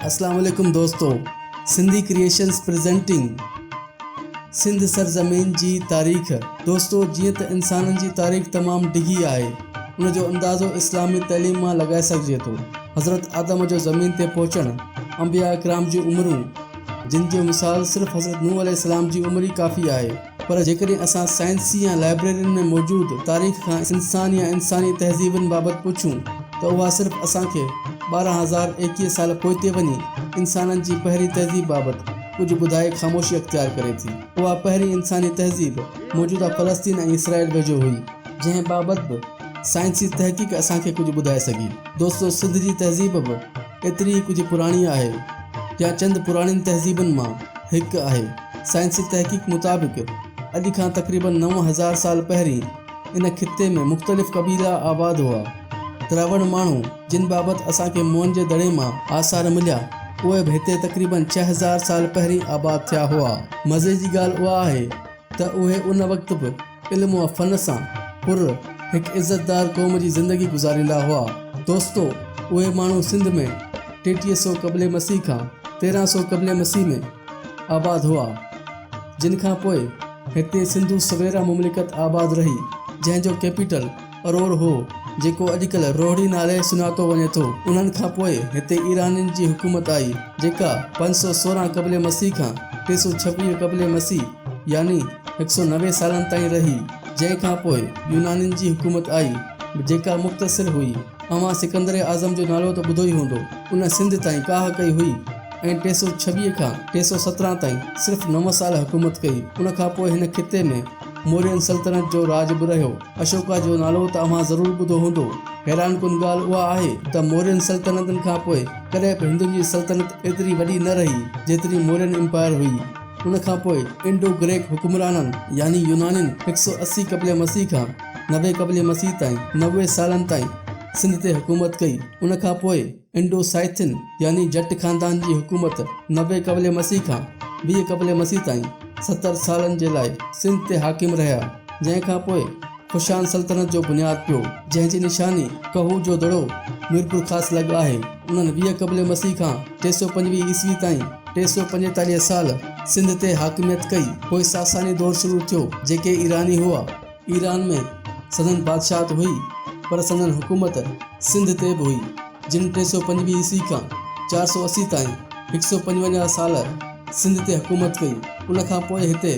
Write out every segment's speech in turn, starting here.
اسلام عليڪم دوستو سنڌي ڪريئيشنز پريزنٽنگ سنڌ سرزمين جي تاريخ دوستو جيئن ته انسانن جي تاريخ تمام ڊگهي آهي ان جو اندازو اسلامي تعليم مان لڳائي سگهجي ٿو حضرت آدم جو زمين تي پهچڻ انبياء اڪرام جون عمرون جن جو مثال صرف حضرت نوح عليه السلام جي عمر ئي ڪافي آهي پر جيڪڏهن اسان سائنسي يا لائبريرين ۾ موجود تاريخ کان انسان يا انساني تهذيبن بابت پڇون ته اها صرف اسان کي 12021 سال پوئتي وڃي انسانن جي پهرين تهذيب بابت ڪجهه ٻڌائي خاموشي اختيار ڪري ٿي. اها پهرين انساني تهذيب موجوده فلسطين ۽ اسرائيل ويجهو هئي، جنهن بابت به سائنسي تحقيق اسان کي ڪجهه ٻڌائي سگهي. دوستو سنڌ جي تهذيب به ايتري ئي ڪجهه پراڻي آهي يا چند پراڻين تهذيبن مان هڪ آهي. سائنسي تحقيق مطابق اڄ کان تقريبن 9000 سال پهرين ان خطي ۾ مختلف قبيلا آباد هئا. دراوڙ ماڻهو جن بابت اسان کي موئن جي دڙي مان آثار مليا اهي به هتي تقريبن 6000 سال پهرين آباد ٿيا هئا. مزي جي ڳالهه اها آهي ته اهي ان وقت به علم و فن سان پر هڪ عزتدار قوم جي زندگي گذاريندا هئا. دوستو اهي ماڻهو سنڌ ۾ 3300 قبل مسيح کان 1300 قبل مسيح ۾ آباد هئا، جن کان پوء هتي سنڌو سويرا مملڪت آباد رهي، جنهن جو ڪيپيٽل ارور هو، جيڪو اڄڪلهه روهڙي نالي سڃاتو وڃي ٿو. انهن کان پوء هتي ايرانين جي حڪومت آئي، جيڪا 516 قبل مسيح کان 326 قبل مسيح يعني 190 سالن تائين رهي، جنهن کان پوء يونانين جي حڪومت آئي، جيڪا مختصر هئي. اوهان سڪندر اعظم جو نالو ته ٻڌو ئي هوندو. ان سنڌ تائين ڪاهه ڪئي هئي ۽ 326 کان 317 تائين صرف نو سال حڪومت ڪئي. ان کان پوء هن خطي ۾ مورين سلطنت جو راڄ به رهيو. اشوڪا جو نالو ته اوهان ضرور ٻڌو هوندو. حيران ڪن ڳالهه اها آهي ته مورين سلطنتن کان پوء ڪڏهن به هندن جي سلطنت ايتري وڏي نه رهي جيتري مورين امپائر هئي. ان کان پوء انڊو گريڪ حڪمرانن يعني يونانين 180 قبل مسيح کان 90 قبل مسيح تائين 90 سالن تائين سنڌ تي حڪومت ڪئي. ان کان پوء انڊو سائٿين يعني جٽ خاندان جي حڪومت 90 قبل مسيح کان 20 قبل مسيح تائين 70 سالن جي لاء سنڌ تي حاڪم رهيا، جنهن کان پوء ڪشان سلطنت جو بنياد پيو، جنهن جي نشاني ڪهو جو دڙو ميرپورخاص لڳ آهي. انهن 20 قبل مسيح کان 325 عيسوي تائين 345 سال سنڌ تي حاڪميت ڪئي. پوء ساساني دور شروع ٿيو، جيڪي ايراني هئا. ايران ۾ سندن بادشاهت هئي، پر سندن حڪومت سنڌ تي به هئي، جن 325 عيسوي کان 480 تائين 155 سال سنڌ تي حڪومت ڪئي. ان کان پوء هتي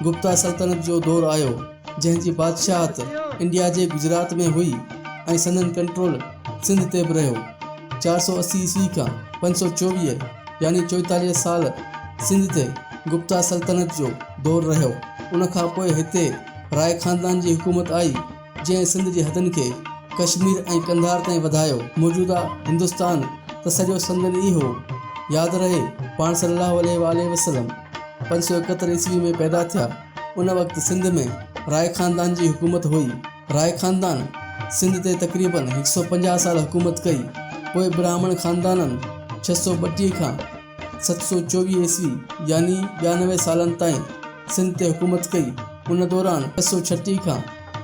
گپتا سلطنت جو دور آيو. جنهن جي بادشاهت انڊيا جي گجرات ۾ هئي ۽ سندن ڪنٽرول سنڌ تي به رهيو. 480 عيسوي کان 524 يعني 44 سال سنڌ تي گپتا سلطنت جو دور رهيو. ان کان پوء هتي راء خاندان جي حڪومت آئي، جنهن سنڌ جي حدن کي ڪشمير ۽ قنڌار تائين وڌايو. موجوده هندستان ته سڄو سندن ئي هو. ياد رهي پاڻ صلي الله عليه واٰله وسلم 571 عيسوي ۾ پيدا ٿيا. ان وقت سنڌ ۾ راء خاندان جي حڪومت هئي. راء خاندان سنڌ تي تقريباً 150 سال حڪومت ڪئي. پوء براهمڻ خاندانن 632 کان 724 عيسوي يعني 92 سالن تائين سنڌ تي حڪومت ڪئي. ان دوران 636 کان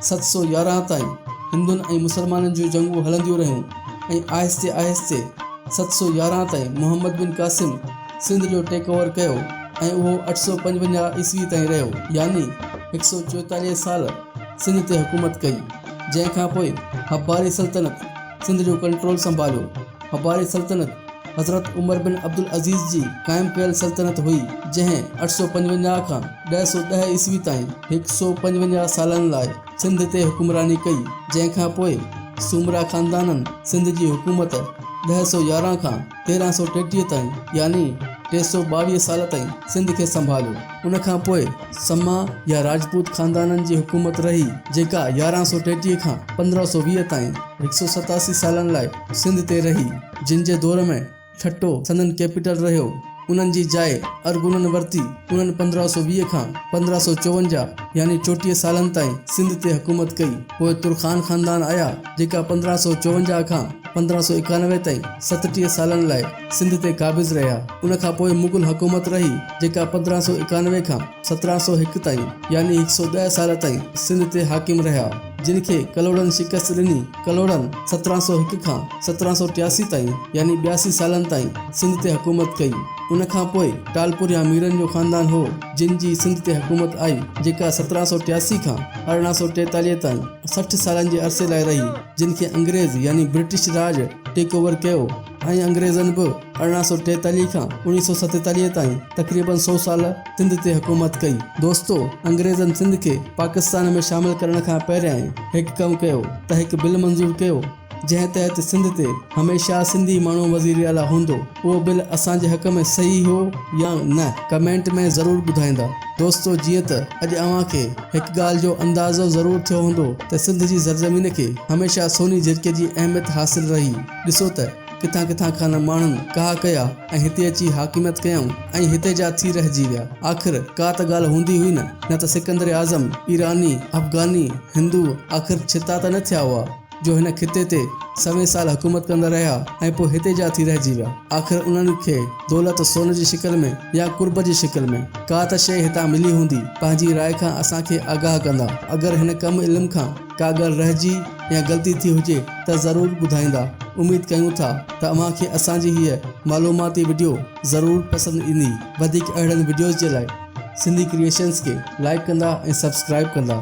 711 تائين هندن ۽ مسلمانن جون جنگون هلنديون رهيون ۽ آهستي آهستي 711 تائين محمد بن قاسم سنڌ جو ٽيڪ اوور ڪيو ۽ اهو 855 عيسوي تائين رهيو يعني 144 سال سنڌ تي حڪومت ڪئي، جنهن کان پوء هباري سلطنت سنڌ جو ڪنٽرول سنڀاليو. هباري سلطنت حضرت عمر بن عبدالعزيز جي قائم ڪيل سلطنت هئي، جنهن 855 کان 1010 عيسوي تائين 155 سالن لاء سنڌ تي حڪمراني ڪئي، جنهن کان پوء سومرا خاندانن سنڌ جي حڪومت 1011 کان 1333 تائين يعني 322 سال تائين سنڌ کي سنڀاليو. ان کان پوء سما يا راجپوت خاندانن جي حڪومت رهي، جيڪا 1133 کان 1520 تائين 187 سالن لاء سنڌ تي رهي، جن جي دور ۾ ٺٽو سندن ڪيپيٽل رهيو. انهن جي جاء ارغونن ورتي. انهن 1520 کان 1554 يعني 34 سالن تائين سنڌ تي حڪومت ڪئي. پوء ترخان خاندان آيا، جيڪا 1554 کان 1591 تائين 37 سالن لاء سنڌ تي قابض رهيا. ان کان پوء مغل حڪومت رهي، جيڪا 1591 کان 1701 تائين يعني 110 سال تائين سنڌ تي حاڪم رهيا، جن کي ڪلهوڙن شڪست ڏني. ڪلهوڙن 1701 کان 1783 تائين يعني 82 سالن تائين سنڌ تي حڪومت ڪئي. ان کان پوء ٽالپر يا ميرن جو خاندان هو، جن جي سنڌ تي حڪومت آئي، جيڪا 1783 کان 1843 تائين 60 سالن جي عرصي لاء رهي، جن کي انگريز يعني برٽش راڄ ٽيڪ اوور ڪيو ۽ انگريزن به 1843 کان 1947 تائين تقريبن سئو سال سنڌ تي حڪومت ڪئي. دوستو انگريزن سنڌ کي پاڪستان ۾ شامل ڪرڻ کان پهريائين هڪ ڪم ڪيو ته هڪ بل منظور ڪيو جنهن تحت سنڌ تي هميشه سنڌي ماڻهو وزيراعليٰ هوندو. اهو بل اسان جي حق ۾ صحيح هو يا نه ڪمينٽ ۾ ضرور ٻڌائيندا. دوستو جيئن ته اڄ اوهان کي هڪ ڳالهه جو اندازو ضرور ٿيو هوندو ته سنڌ جي سرزمين کي هميشه سوني جهرڪي جي اهميت حاصل رهي. ڏسو ته ڪٿان ڪٿان کان نه ماڻهن ڪاهه ڪيا ۽ هتي اچي حاڪميت ڪيائون ۽ هتي جا ٿي رهجي ويا. آخر ڪا ته ڳالهه هوندي هئي نه، نه ته سڪندر اعظم، ايراني، افغاني، هندو آخر ڇتا ته نه ٿيا هئا جو هن خطي تي سوين سال حڪومت ڪندا رهيا ۽ پوء هتي جا ٿي رهجي ويا. آخر انهن کي دولت سون جي شڪل ۾ يا قرب جي شڪل ۾ ڪا ته شيء هتان ملي هوندي. پنهنجي راء کان اسان کي آگاهه ڪندا. اگر هن ڪم علم کان ڪا ڳالهه رهجي يا غلطي ٿي هجي ته ضرور ٻڌائيندا. اميد ڪيون ٿا ته اوهان کي اسان جي هيء معلوماتي وڊيو ضرور پسند ايندي. وڌيڪ اهڙن وڊيوز جي لاء سنڌي ڪريئيشنز کي لائيڪ ڪندا ۽ سبسڪرائيب ڪندا.